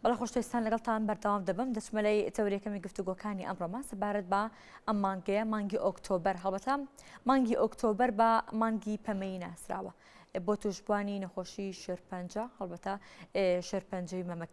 بەڵێ خۆشەویستان لەگەڵتان بەردەوام دەبم دەچمە لای تەوەرەکەمی گفتوگۆکانی ئەمڕۆمان سەبارەت بە ئەم مانگەیە مانگی ئۆکتۆبەر هەڵبەتە مانگی ئۆکتۆبەر بە مانگی پەمەیی ناسراوە بۆ توشبوانی نەخۆشی شێرپەنجە هەڵبەتە شێرپەنجەی مەمک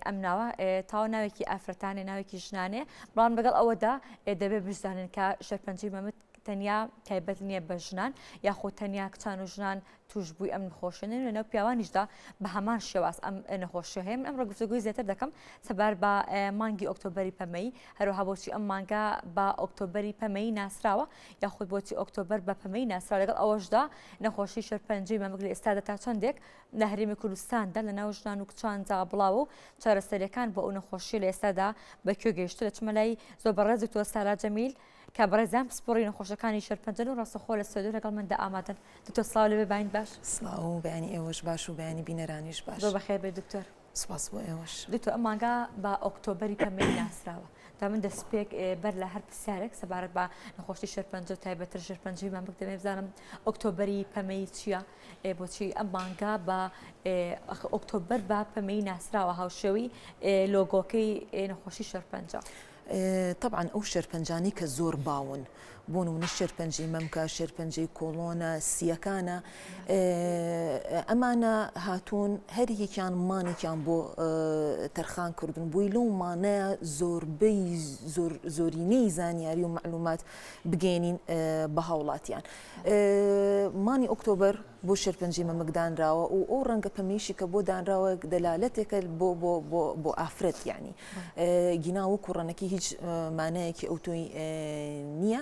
ئەم ناوە تاوە ناوێکی ئافرەتانێ ناوێکی ژنانێ بەڵام لەگەڵ ئەوەدا دەبێت بزانن کە شێرپەنجەی مەمک تەنیا تایبەت نییە بە ژنان یاخود تەنیا کچان و ژنان توشبووی ئەم نەخۆشیە نین لەناو پیاوانیشدا بە هەمان شێواز ئەم نەخۆشیە هەیە. من ئەمڕۆ گفتوگۆی زیاتر دەکەم سەبار بە مانگی ئۆکتۆبەری پەمەیی، هەروەها بۆچی ئەم مانگە بە ئۆکتۆبەری پەمەیی ناسراوە یاخود بۆچی ئۆکتۆبەر بە پەمەیی ناسراوە، لەگەڵ ئەوەشدا نەخۆشی شێرپەنجەی مەمک لە ئێستادا تا چەندێک لە هەرێمی کوردستاندا لە ناو ژنان و کچاندا بڵاوە و چارەسەریەکان بۆ ئەو نەخۆشیە لە ئێستادا بە کوێ گەیشتووە. دەچمە لای زۆر بەڕێز دکتۆر سارا جەمیل کە بەڕێزیان پسپۆڕی نەخۆشەکانی شێرپەنجەن و ڕاستەخۆ لە سوێدەوە لەگەڵ مندا ئامادەن. دکتۆر سڵاو لێبێ بەیانیت باش. سڵاو و بەیانی ئێوەش باش و بەیانی بینەرانیش باش. زۆر بەخێر بێی دکتۆر. سپاس بۆ ئێوەش. دکتۆر ئەم مانگە بە ئۆکتۆبەری پەمەیی ناسراوە. دا من دەستپێک بەر لە هەر پرسیارێک سەبارەت بە نەخۆشی شێرپەنجە و تایبەتتر شێرپەنجەی مەمک دەمەوێت بزانم ئۆکتۆبەری پەمەیی چییە؟ بۆچی ئەم مانگە بە ئۆکتۆبەر بە پەمەیی ناسراوە هاوشێوەی لۆگۆکەی نەخۆشی شێرپەنجە؟ تەبعەن ئەو شێرپەنجانەی کە زۆر باون بۆ نمونە شێرپەنجەی مەمکە، شێرپەنجەی کۆڵۆنە، سییەکانە، ئەمانە هاتوون هەر یەکێکیان مانێکیان بۆ تەرخان کردوون بۆی لەو مانەیە زۆربەی زۆر زۆرینەی زانیاری و مەعلومات بگەێنین بە هاوڵاتیان. مانی ئۆکتۆبەر بۆ شێرپەنجەی مەمک دانراوە و ئەو ڕەنگە پەمەیشی کە بۆ دانراوە دەلالەتێکە بۆ بۆ بۆ بۆ ئافرەت یعنی گینا وەکو ڕەنەکی هیچ مانایەکی ئەوتۆی نییە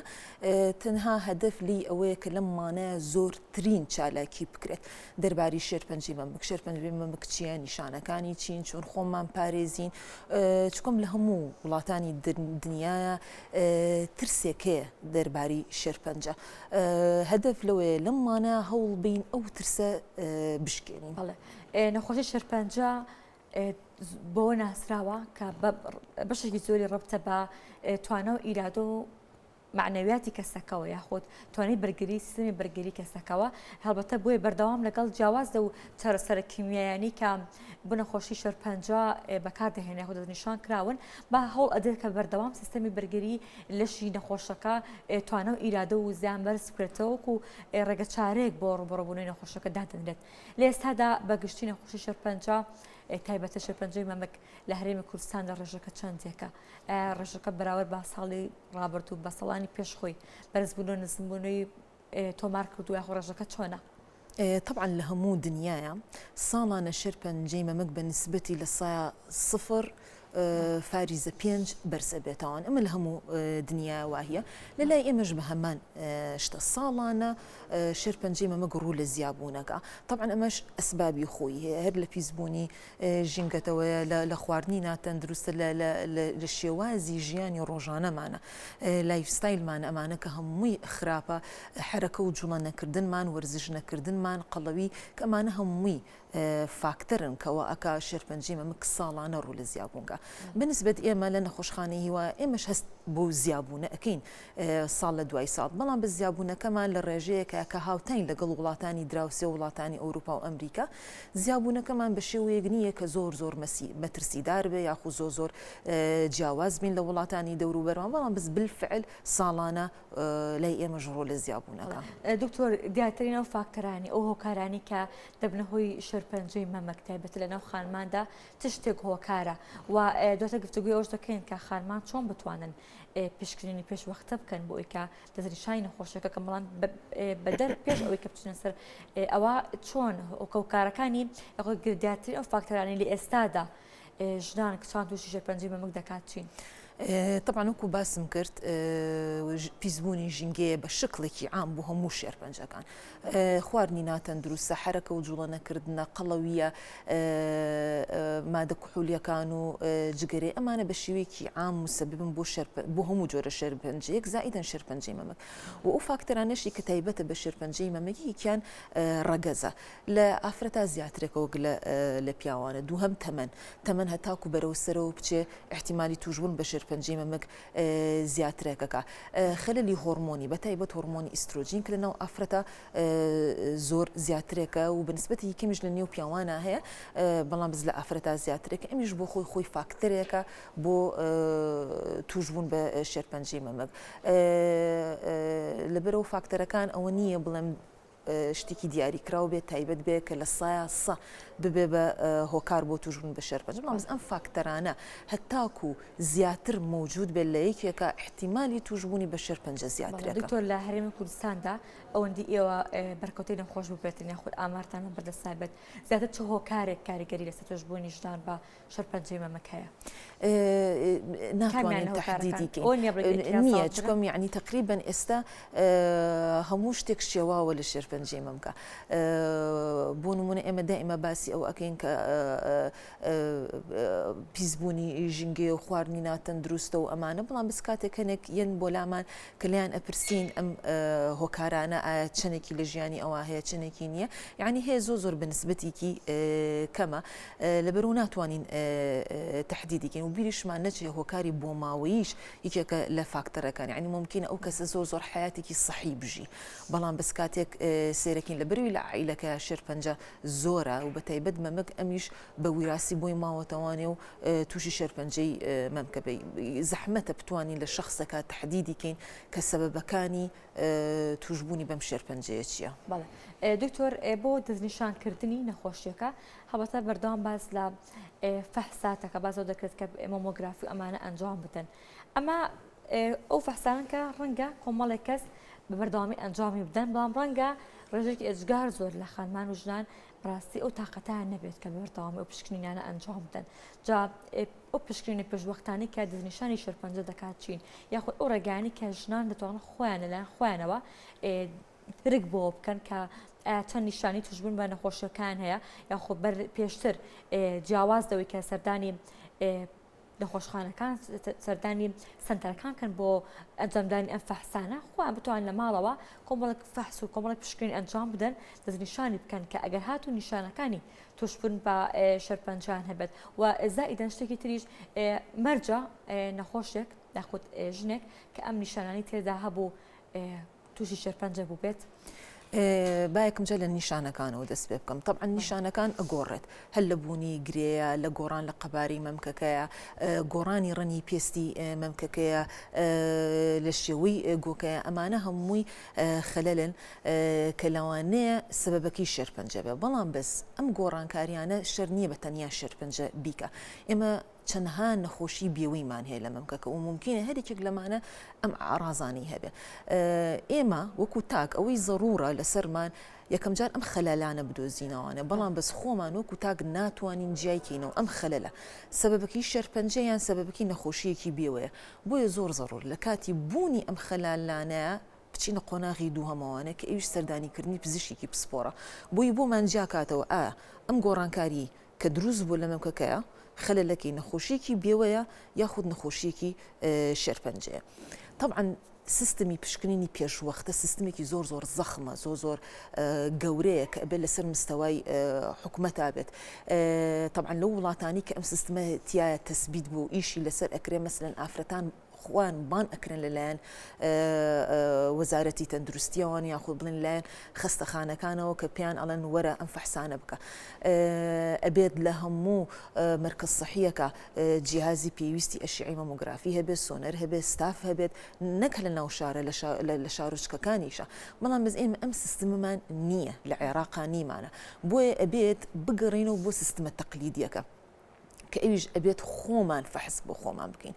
تەنها هەدەف لی ئەوەیە کە لەم مانایە زۆرترین چالاکی بکرێت دەرباری شێرپەنجەی مەمک شێرپەنجەی مەمک چییە نیشانەکانی چین چۆن خۆمان پارێزین چکم لە هەموو وڵاتانی دنیاە ترسێک هەیە دەرباری شێرپەنجە هەدەف لەوەیە لەم مانە هەوڵ بین ئەو ترسە بشکێنین. بەڵێ نەخۆشی شێرپەنجە بەوە ناسراوە کە بەشێکی زۆری ڕەبتە بە توانا و ئیرادە و معنەویاتی کەسەکەوە یاخود توانای بەرگری سیستمی بەرگری کەسەکەوە هەڵبەتە بۆیە بەردەوام لەگەڵ جیاواز لەو چارەسەرە کیمیایانی کە بۆ نەخۆشی شێرپەنجە بەکاردەهێنێ یاخود دەستنیشان کراون با هەوڵ ئەدرێت کە بەردەوام سیستەمی بەرگری لەشی نەخۆشەکە توانا و ئیرادە و وزەیان بەرز بکرێتەوە وەکو ڕێگە چارەیەک بۆ ڕووبەڕووبوونەوەی نەخۆشەکە دادەنرێت. لە ئێستادا بە گشتی نەخۆشی شێرپەنجە تایبەتە شێرپەنجەی مەمک لە هەرێمی کوردستاندا ڕێژەکە چەندێکە؟ ئایا ڕێژەکە بەراورد بە ساڵی ڕابردوو بە ساڵانی پێش خۆی بەرزبوونەوە نزمبوونەوەی تۆمار کردووە یاخۆ ڕێژەکە چۆنە؟ تەبعەن لە هەموو دنیایا ساڵانە شێرپەنجەی مەمک بە نسبەتی لە سایا سفر فاریزە پێنج بەرز ئەبێتەوان ئەمە لە هەموو دنیایا واهیە لە لای ئێمەش بە هەمان شتە ساڵانە شێرپەنجەی مەمک ڕوو لە زیابوونەکە تەبعەن ئەمەش ئەسبابی خۆی هەیە هەر لە پیسبوونی ژینگەتەوەیە، لە خواردنی ناتەندروستە، لە شێوازی ژیانی ڕۆژانەمانە، lifestyle مان ئەمانە کە هەمووی خراپە، حەرەکە و جوڵە نەکردنمان، وەرزش نەکردنمان، قەڵەوی، کە ئەمانە هەمووی فاکتەرن کە وا ئەکا شێرپەنجەی مەمک ساڵانە ڕوو لە زیابوونگە. بەنسبەت ئێمە لە نەخۆشخانەی هیوا ئێمەش هەست بەو زیابوونە ئەکەین ساڵ لە دوای ساڵ، بەڵام بە زیابوونەکەمان لە ڕێژەیەکە کە هاوتاین لەگەڵ وڵاتانی دراوسێ و وڵاتانی ئەوروپا و ئەمریکا، زیابوونەکەمان بە شێوەیەک نییە کە زۆر زۆر مەترسیدار بێ یاخود زۆر زۆر جیاواز بین لە وڵاتانی دەوروبەرمان، بەڵام بەس بالفعل ساڵانە لای ئێمەش ڕوو لە زیابوونەکە. دکتۆر دیارترین ئەو فاکتەرانی ئەو هۆکارانی کە دەبنە هۆی شێرپەنجەی مەمک تایبەتی لەناو خانماندا چ شتێک هۆکارە و دواتر گفتوگۆی ئەوەش دەکەین کە خانمان چۆن بتوانن پشکنینی پێشوەختە بکەن بۆ ئەوی کە دەستنیشانی نەخۆشیەکە کە بەڵام بەدەر پێش ئەوەی کە بچنە سەر ئەوە چۆن هۆکارەکانی دیارترین ئەو فاکتەرانی لە ئێستادا ژنان کچان تووشی شێرپەنجەی مەمک دەکات چین؟ تەبعەن وەکو باسم کرد پیسبوونی ژینگەیە بە شکڵێکی عام بۆ هەموو شێرپەنجەکان خواردنی ناتەندروستە، حەرەکە و جوڵە نەکردنە، قەڵەوییە، مادە کحولیەکان و جگەرەی ئەمانە بە شێوەیەکی عام موسەببن بۆ شێرپە بۆ هەموو جۆرە شێرپەنجەیەک زائیدەن شێرپەنجەی مەمک و ئەو فاکتەرانەشی کە تایبەتە بە شێرپەنجەی مەمک یەکیان ڕەگەزە لە ئافرەتا زیاترێکە وەک لە لە پیاوانە دووهەم تەمەن تەمەن هەتاکو بەرەو سەرەوە بچێ ئیحتیمالی تووشبوون بە شێرپەنجە. شێرپەنجەی مەمک زیاترەکەکە. خەلەلی هۆڕمۆنی بە تایبەت هۆڕمۆنی ئیسترۆجین کە لە ناو ئافرەتە زۆر زیاترێکە و بە نسبەتێکی کەمیش لە نێو پیاوانە هەیە بەڵام بز لە ئافرەتا زیاترێکە ئەمیش بۆ خۆی خۆی فاکتەرێکە بۆ توشبوون بە شێرپەنجەی مەمک لەبەرەوە فاکتەرەکان ئەوە نییە بڵێم شتێکی دیاریکراو بێت تایبەت بێ کە لە سایا سە ببێ بە هۆکار بۆ توشبوون بە شێرپەنجە بەڵام ئەم فاکتەرانە هەتاکو زیاتر مەوجود بێت لە یەکێکە ئیحتیمالی توشبوونی بە شێرپەنجە زیاترەکە. دکتۆر لە هەرێمی کوردستاندا ئەوەندی ئێوە بەرکەوتەی نەخۆش بووبێتن یاخود ئامارتان لە بەردەستا بێت زیاتر چ هۆکارێک کاریگەری لەسەر توشبوونی ژنان بە شێرپەنجەی مەمک هەیە؟ ناتوانین تەحدیدی کەین نییە چکم یعنی تقریبا ئێستا هەموو شتێک شێواوە لە شێرپەنجەی مەمکە بۆ نمونە ئێمە دائیمە باسی ئەو ئەەکەین کە پیسبوونی ژینگەیە و خواردنی ناتەندروستە و ئەمانە بەڵام بس کاتێک هەنێک یەن بۆ لامان کە لێیان ئەپرسین ئەم هۆکارانە ئایا چەندێکی لە ژیانی ئەوە هەیە چەندێکی نییە یعنی هەیە زۆر زۆر بە نسبەتێکی کەمە لەبەرو ناتوانین تهدیدی کەین و بیریشمان نەچێ هۆکاری بۆماوەییش یەکێکە لە فاکتەرەکان یعنی ممکنە ئەو کەسە زۆر زۆر حیاتێکی سەحی بژی بەڵام بەس کاتێک سێرەکین لە بەروی لە عیلەکە شێرپەنجە زۆرە و بەتایبەت مەمک ئەمیش بە ویراسی بۆی ماوەتەوانێ و تووشی شێرپەنجەی مەمکە بێ زەحمەتە بتوانین لە شەخسەکە تەحدیدی کەین کە سەبەبەکانی تووشبوونی بەم شێرپەنجەیە چییە؟ بەڵێ دکتۆر بۆ دەستنیشانکردنی نەخۆشیەکە هەڵبەتە بەردەوام باس لە فەحساتەکە باس لەوە دەکرێت کە مۆمۆگرافی و ئەمانە ئەنجام بدەن ئەمە ئەو فەحسانە کە ڕەنگە کۆمەڵێک کەس بە بەردەوامی ئەنجامی بدەن بەڵام ڕەنگە ڕێژێکی ئێجگار زۆر لە خانمان و ژنان بەڕاستی ئەو تاقەتیان نەبێت کە بەردەوامی ئەو پشکنینانە ئەنجام بدەن جا ئەو پشکنینە پێشوەختانەی کە دەستنیشانی شێرپەنجە دەکات چین یاخود ئەو ڕێگایانەی کە ژنان دەتوانن خۆیان لەلایەن خۆیانەوە درک بۆ بکەن کە چەند نیشانی توشبوون بە نەخۆشیەکان هەیە یاخۆ بەر پێشتر جیاواز لەوەی کە سەردانی نەخۆشخانەکان سەردانی سنتەرەکان کەن بۆ ئەنجامدانی ئەم فەحسانە خۆیان بتوان لە ماڵەوە کۆمەڵک فەحس و کۆمەڵک پشکنین ئەنجام بدەن دەستنیشانی بکەن کە ئەگەر هاتوو نیشانەکانی توشبوون بە شێرپەنجەیان هەبێت و زائیدەن شتێکی تریش مەرجە نەخۆشێک یاخود ژنێک کە ئەم نیشانانی تێدا هەبوو تووشی شێرپەنجە بووبێت؟ با یەکەم جار لە نیشانەکانەوە دەست پێ بکەم تەبعەن نیشانەکان ئەگۆڕێت هەر لە بوونی گرێیە لە گۆڕان لە قەبارەی مەمکەکەیە گۆڕانی ڕەنگی پێستی مەمکەکەیە لە شێوەی گۆکەیە ئەمانە هەمووی خەلەلن کە لەوانەیە سەبەبەکەی شێرپەنجە بێ بەڵام بەس ئەم گۆڕانکاریانە شەر نییە بە تەنیا شێرپەنجە بیکە ئێمە چەندەها نەخۆشی بێوەیمان هەیە لە مەمکەکە و مومکینە هەر یەکێک لەمانە ئەم ئاڕازانەی هەبێ ئێمە وەکو تاک ئەوەی زەڕوڕە لەسەرمان یەکەم جار ئەم خەلالانە بدۆزینەوانە بەڵام بەس خۆمان وەکو تاک ناتوانین جیای کەینەوە ئەم خەلەلە سەبەبەکەی شێرپەنجە یان سەبەبەکەی نەخۆشیەکی بێوەیە بۆیە زۆر زەڕور لە کاتی بوونی ئەم خەلالانە بچینە قۆناغی دووهەمەوانە کە ئەویش سەردانیکردنی پزیشکێکی پسپۆڕە بۆی بۆمان جیاکاتەوە ئایا ئەم گۆڕانکاری کە دروست بووە لە مەمکەکەیا خەلەلەکەی نەخۆشیەکی بێوەیە یاخود نەخۆشیەکی شێرپەنجەیە تەبعەن سیستمی پشکنینی پێشوەختە سیستمێکی زۆر زۆر زەخمە زۆر زۆر گەورەیە کە ئەبێت لەسەر مستەوای حکومەتا بێت تەبعەن لەو وڵاتانی کە ئەم سیستمە تایە تەسبیت بوو ئیشی لەسەر ئەکرێ مەسەلەن ئافرەتان خۆیان بان ئەکرێن لەلایەن وەزارەتی تەندروستیەوەن یاخود بڵێن لایەن خەستەخانەکانەوە کە پێیان ئەڵێن وەرە ئەم فەحسانە بکە ئەبێت لە هەموو مەرکەز سەحیەکە جیهازی پێویستی ئەشیعی مەمۆگرافی هەبێت سۆنەر هەبێت ستاف هەبێت نەک لە ناو شارە لە شارۆچکەکانیشە بەڵام بەس ئێمە ئەم سیستمەمان نییە لە عێراقا نیمانە بۆیە ئەبێت بگەڕێینەوە بۆ سیستمە تەقلیدیەکە کە ئەویش ئەبێت خۆمان فەحس بۆ خۆمان بکەین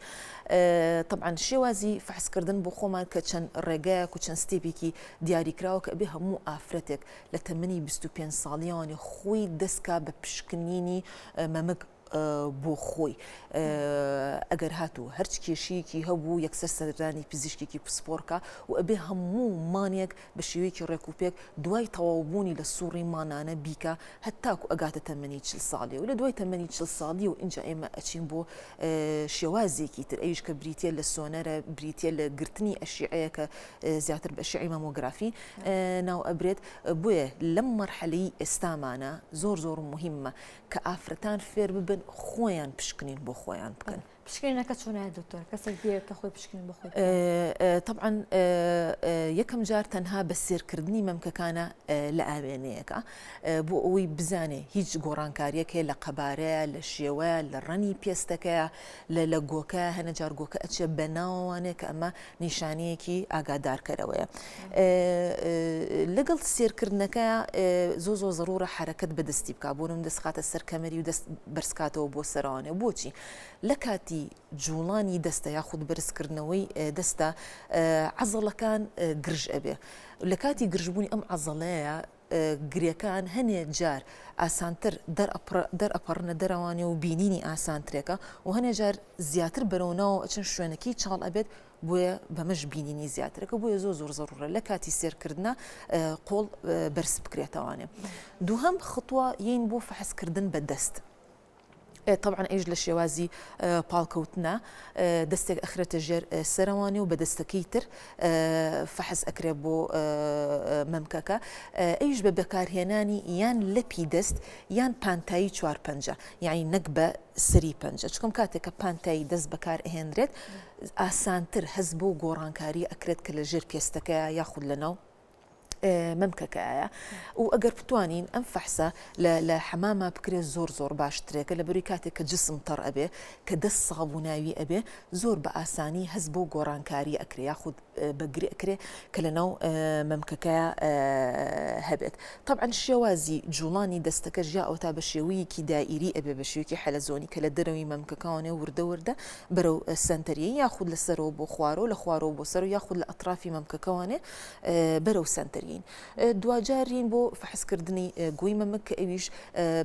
تەبعەن شێوازی فەحسکردن بۆ خۆمان کە چەند ڕێگایەک و چەند step ێکی دیاریکراوە کە ئەبێ هەموو ئافرەتێک لە تەمەنی 25 ساڵیەوەنی خۆی دەستکا بە پشکنینی مەمک بۆ خۆی ئەگەر هاتوو هەرچ کێشەیەکی هەبوو یەکسەر سەردانی پزیشکێکی پسپۆڕکە و ئەبێ هەموو مانێک بە شێوەیەکی ڕێکوپێک دوای تەواوبوونی لە سوڕی مانانە بیکا هەتاکو ئەگاتە تەمەنی چل ساڵی و لە دوای تەمەنی چل ساڵی و ئینجا ئێمە ئەچین بۆ شێوازێکی تر ئەویش کە بریتیە لە سۆنەرە بریتیە لە گرتنی ئەشیعەیە کە زیاتر بە ئەشیعەی مامۆگرافی ناو ئەبرێت بۆیە لەم مەرحەلەی ئێستامانە زۆر زۆر موهیمە کە ئافرەتان فێر ببن خۆیان پشکنین بۆ خۆیان بکەن. پشکنینەکە چۆنە دکتۆر کەسێک بێ کە خۆی پشکنین بۆ خۆی بکات؟ تەبعەن یەکەم جار تەنها بە سێرکردنی مەمکەکانە لە ئاوێنەیەکە بۆ ئەوەی بزانێ هیچ گۆڕانکاریەک هەیە لە قەبارەیە لە شێوەیە لە ڕەنی پێستەکەیە لە لە گۆکە هەنە جار گۆکە ئەچێ بە ناوەوانێ کە ئەمە نیشانەیەکی ئاگادارکەرەوەیە لەگەڵ سێرکردنەکە زۆ زۆ زەرورە حرەکەت بەدەستی بک بۆ نم دەستخاتە سەر کەمەری و دەست بەرزکاتەوە بۆ سەرانێ بۆچی لە کاتی جوڵانی دەستە یاخود بەرزکردنەوەی دەستە عەزەڵەکان گرژ ئەبێ لە کاتی گرژبوونی ئەم عەزەڵەیە گرێکان هەنێ جار ئاسانتر دەرئەپەڕنە دەرەوانێ و بینینی ئاسانترێکە و هەنێ جار زیاتر بەرەو ناوەوە ئەچن شوێنەکەی چاڵ ئەبێت بۆیە بەمەش بینینی زیاترەکە بۆیە زۆر زۆر زەڕورە لە کاتی سێرکردنا قۆڵ بەرز بکرێتەوانێ دووهەم خطوە یین بۆ فەحسکردن بە دەست تەبعەن ئەویش لە شێوازی پاڵکەوتنە دەستێک ئەخرێتە ژێر سەرەوانی و بە دەستەکەی تر فەحس ئەکرێ بۆ مەمکەکە ئەویش بە بەکارهێنانی یان لەپی دەست یان پانتایی چوار پەنجە یعنی نەک بە سەری پەنجە چکم کاتێک کە پانتایی دەست بەکار ئەهێنرێت ئاسانتر هەست بۆ گۆڕانکاری ئەکرێت کە لە ژێر پێستەکەیە یاخود لەناو مەمکەکەیە و ئەگەر بتوانین ئەم فەحسە لە حەماما بکرێت زۆر زۆر باشترێکە لە بەری کاتێک کە جسم تەڕ ئەبێ کە دەست سابووناوی ئەبێ زۆر بە ئاسانی هەست بۆ گۆڕانکاری ئەکرێ یاخود بەگرێ ئەکرێ کە لە ناو مەمکەکە هەبێت طبعا شێوازی جوڵانی دەستەکەش یا ئەوتا بە شێوەیەکی دائیری ئەبێ بە شێوەیەکی حەلەزۆنی کە لە دەرەوەی مەمکەکانێ وردە وردە بەرەو سەنتەریە یاخود لە سەرەوە بۆ خوارەوە لە خوارەوە بۆ سەر یاخود لە ئەترافی مەمکەکەوانێ بەرەو سەنتەر یین. دواجار یین بۆ فەحس کردنی گۆی مەمک کە ئەویش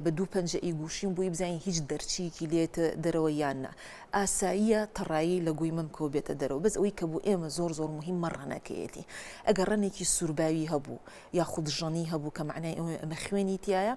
بە دوو پەنجە ئی گوشین بۆی بزانین هیچ دەرچیەکی لێتە دەرەوە یان نا. ئاساییە تەڕایی لە گۆی مەمکەوە بێتە دەرەوە بەس ئەوەی کە بۆ ئێمە زۆر زۆر موهیمە ڕەنەکەیەتی. ئەگەر ڕەنێکی سوورباوی هەبوو یاخود ژەنی هەبوو کە مەعنای ئەوەیە ئەمە خوێنی تیایە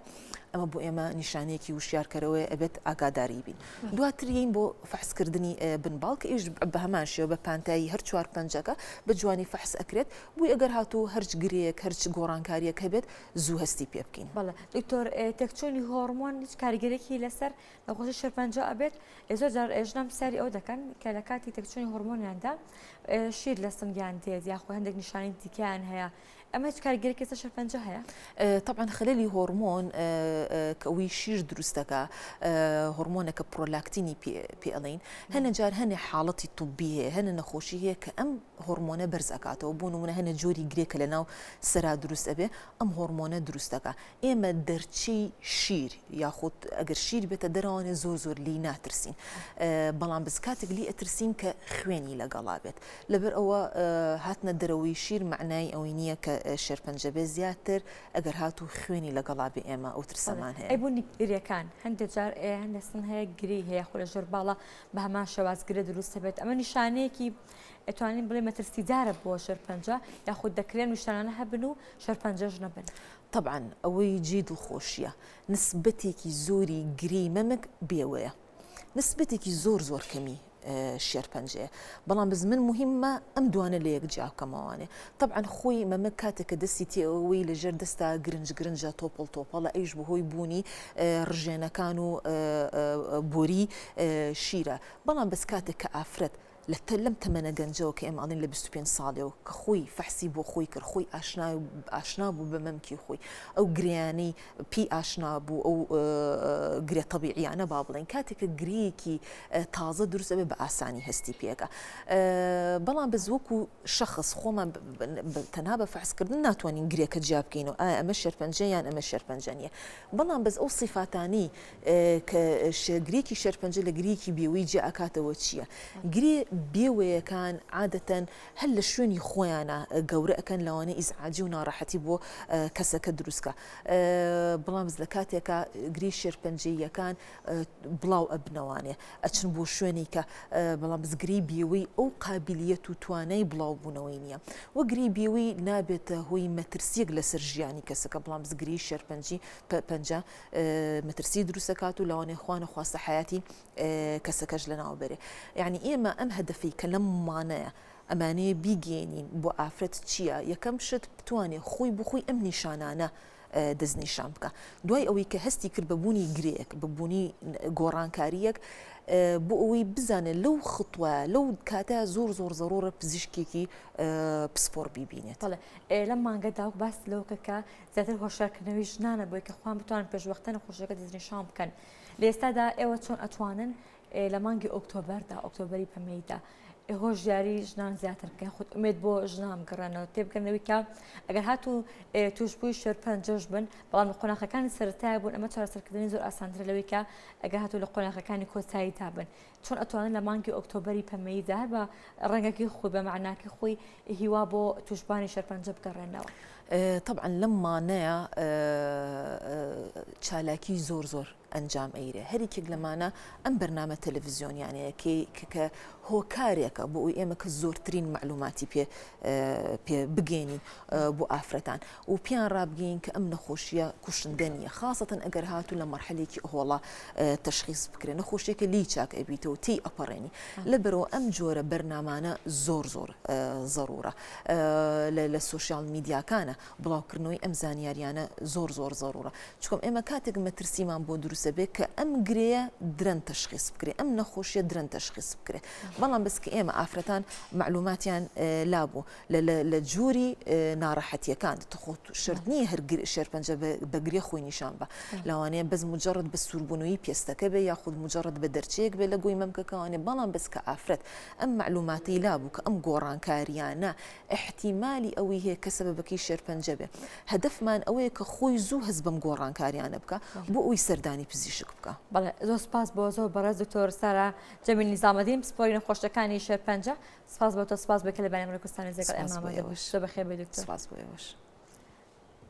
ئەمە بۆ ئێمە نیشانەیەکی وشیارکەرەوەیە ئەبێت ئاگاداری بین. دواتر یین بۆ فەحس کردنی بن باڵ کە ئیش بە هەمان شێوە بە پانتایی هەر چوار پەنجەکە بە جوانی فەحس ئەکرێت بووی ئەگەر هاتوو هەرچ گرێیەک هەرچ گۆڕانکاریەک هەبێت زوو هەستی پێ بکەین. بەڵێ دکتۆر تێکچوونی هۆڕمۆن هیچ کاریگەریەکی لەسەر نەخۆشی شێرپەنجە ئەبێت؟ زۆر جار ژنان پرسیاری ئەوە دەکەن کە لە کاتی تێکچوونی هۆڕمۆنیاندا شیر لە سنگیان دێت یاخۆ هەندێک نیشانەی دیکەیان هەیە ئەمە هیچ کاریگەریەکی لەسەر شێرپەنجە هەیە؟ تەبعەن خەلەلی هۆڕمۆن کە ئەوەی شیر دروست دەکا هۆڕمۆنەکە پرۆلاکتینی پێ ئەڵێین هەنە جار هەنێ حاڵەتی طبی هەیە هەنە نەخۆشی هەیە کە ئەم هۆڕمۆنە بەرز ئەکاتەوە بۆ نمونە هەنە جۆری گرێ کە لەناو سەرا دروست ئەبێ ئەم هۆڕمۆنە دروست دەکا ئێمە دەرچەی شیر یاخود ئەگەر شیر بێتە دەرەوانێ زۆر زۆر لی ناترسین بەڵام بەس کاتێک لی ئەترسین کە خوێنی لەگەڵا بێت لەبەر ئەوە هاتنە دەرەوەی شیر مەعنای ئەوەی نییە کە شێرپەنجە بێ زیاتر ئەگەر هاتوو خوێنی لەگەڵا بێ ئێمە ئەو ترسەمان هەیە. ئەی بۆ گرێکان هەندێک جار ئێ هەندێک سن هەیە گرێی هەیە خۆ لە ژێر باڵا بە هەمان شێواز گرێ دروست دەبێت ئەمە نیشانەیەکی ئەتوانین بڵێ مەترسیدارە بۆ شێرپەنجە یاخود دەکرێن نیشانانە هەبن و شێرپەنجەش نەبن؟ تەبعەن ئەوەی جێی دڵخۆشییە نسبەتێکی زۆری گرێی مەمک بێوەیە نسبەتێکی زۆر زۆر کەمی شێرپەنجەیە بەڵام بەس من موهیمە ئەم دوانە لە یەک جیا بکەمەوانێ تەبعەن خۆی مەمک کاتێک کە دەستی تێ ئەوەی لە ژێر دەستا گرنج گرنجە تۆپەڵ تۆپەڵە ئەویش بەهۆی بوونی ڕژێنەکان و بۆری شیرە بەڵام بەس کاتێک کە ئافرەت لە تە لەم تەمەنە گەنجەوە کە ئێمە ئەڵێین لە 25 ساڵیەوە کە خۆی فەحسی بۆ خۆی کرد خۆی ئاشنا ئاشنا بوو بە مەمکی خۆی ئەو گرێیانەی پێی ئاشنا بوو ئەو گرێ تەبیعیانە با بڵێین کاتێک کە گرێیەکی تازە دروست ئەبێ بە ئاسانی هەستی پێکە بەڵام بەس وەکو شەخص خۆمان تەنها بە فەحسکردن ناتوانین گرێکە جیا بکەینەوە ئایا ئەمە شێرپەنجە یان ئەمە شێرپەنجە نییە بەڵام بەس ئەو سیفاتانەی کە گرێکی شێرپەنجە لە گرێکی بێوەی جیا ئەکاتەوە چییە؟ گرێ بێوەیەکان عادەتەن هەر لە شوێنی خۆیانە گەورە ئەکەن لەوانەیە ئیزعاجی و ناڕەحەتی بۆ کەسەکە دروست کا بەڵام لە کاتێکا گرێی شێرپەنجەییەکان بڵاو ئەبنەوانێ ئەچن بۆ شوێنی کە بەڵام بەس گرێی بێوەی ئەو قابلیەت و توانای بڵاوبوونەوەی نییە وە گرێی بێوەی نابێتە هۆی مەترسیەک لەسەر ژیانی کەسەکە بەڵام بەس گرێی شێرپەنجی پەنجە مەترسی دروست ئەکات و لەوانەیە خوا نەخواستە حەیاتی کەسەکەش لەناو بەرێ یعنی ئێمە ئەم هەدەفەی کە لەم مانەیە ئەمانەیە بیگەێنین بۆ ئافرەت چییە یەکەم شت بتوانێ خۆی بخۆی ئەم نیشانانە. دەستنیشان بکا. دوای ئەوەی کە هەستی کرد بە بوونی گرێیەک، بە بوونی گۆڕانکارییەک، بۆ ئەوەی بزانێت لەو خطوە، لەو کاتە زۆر زۆر زەڕوڕە پزیشکێکی پسپۆڕ بیبینێت. بەڵێ لەم مانگەدا وەک باست لەوە کرد کە زیاتر هۆشیارکردنەوەی ژنانە بۆی کە خۆیان بتوانن پێشوەختە نەخۆشیەکە دەستنیشان بکەن. لە ئێستادا ئێوە چۆن ئەتوانن لە مانگی ئۆکتۆبەردا، ئۆکتۆبەری پەمەییدا هۆشیاری ژنان زیاتر بکەن خود ئومێد بۆ ژنان بگەڕێنەوە تێبگەن لەوەی کە ئەگەر هاتوو تووشبووی شێرپەنجەش بن بەڵام لە قۆناخەکانی سەرەتای بوون ئەمە چارەسەرکردنی زۆر ئاسانترە لەوەی کە ئەگەر هاتوو لە قۆناخەکانی کۆتاییدا بن چۆن ئەتوانن لە مانگی ئۆکتۆبەری پەمەییدا هەر بە ڕەنگەکەی خۆی بە مەعناکەی خۆی هیوا بۆ تووشبووانی شێرپەنجە بگەڕێنەوە؟ تەبعەن لەم مانەیە چالاکی زۆر زۆر ئەنجام ئەیرێ هەریکێک لەمانە ئەم بەرنامە تەلەفزیۆنیانەیە کە کە هۆکارێکە بۆ ئەوی ئێمە کە زۆرترین مەعلوماتی پێ پێ بگەێنین بۆ ئافرەتان و پێیان ڕابگەین کە ئەم نەخۆشیە کوشندە نییە خاصەتەن ئەگەر هاتوو لە مەرحەلێکی ئەهۆڵا تەشخیص بکرێ نەخۆشیەکە لی چاک ئەبیتەوە تێی ئەپەڕێنی لەبەرەوە ئەم جۆرە بەرنامانە زۆر زۆر زەرورە لە سۆشیال میدیاکانە بڵاوکردنەوەی ئەم زانیاریانە زۆر زۆر زەرورە چکم ئێمە کاتێک مەترسیمان بۆ دروستە بێ کە ئەم گرێیە درەن تەشخیص بکرێ ئەم نەخۆشیە درەن تەشخیص بکرێ بەڵام بەس کە ئێمە ئافرەتان مەعلوماتیان لابوو لە جۆری ناڕەحەتیەکان تخۆ شەرت نییە هەر شێرپەنجە بە گرێ خۆی نیشان بە لەوانەیە بەس مجرد بە سووربوونەوەی پێستەکە بێ یاخود مجرد بە دەرچەیەک بێ لە گۆی مەمکەکەوانێ بەڵام بەس کە ئافرەت ئەم مەعلوماتەی لابوو کە ئەم گۆڕانکاریانە ئیحتیمالی ئەوەی هەیە کە سەبەبەکەی شێرپەنجە بێ. هەدەفمان ئەوەیە کە خۆی زوو هەست بەم گۆڕانکاریانە بکا بۆ ئەوەی سەردانی پزیشک بکا. بەڵێ زۆر سوپاس بۆ زۆر بەڕێز دکتۆر سارا جەمیل نیزامەدین پسپۆری نەخۆشیەکانی شێرپەنجە سوپاس بۆ تۆ سوپاس بۆ کە لە بەرنامەی کوردستانی لەگەڵ سوپاس ئێمە بۆ ئامادە بووی ئێوەش. زۆر بەخێر بێی دکتۆر. سوپاس بۆ ئێوەش.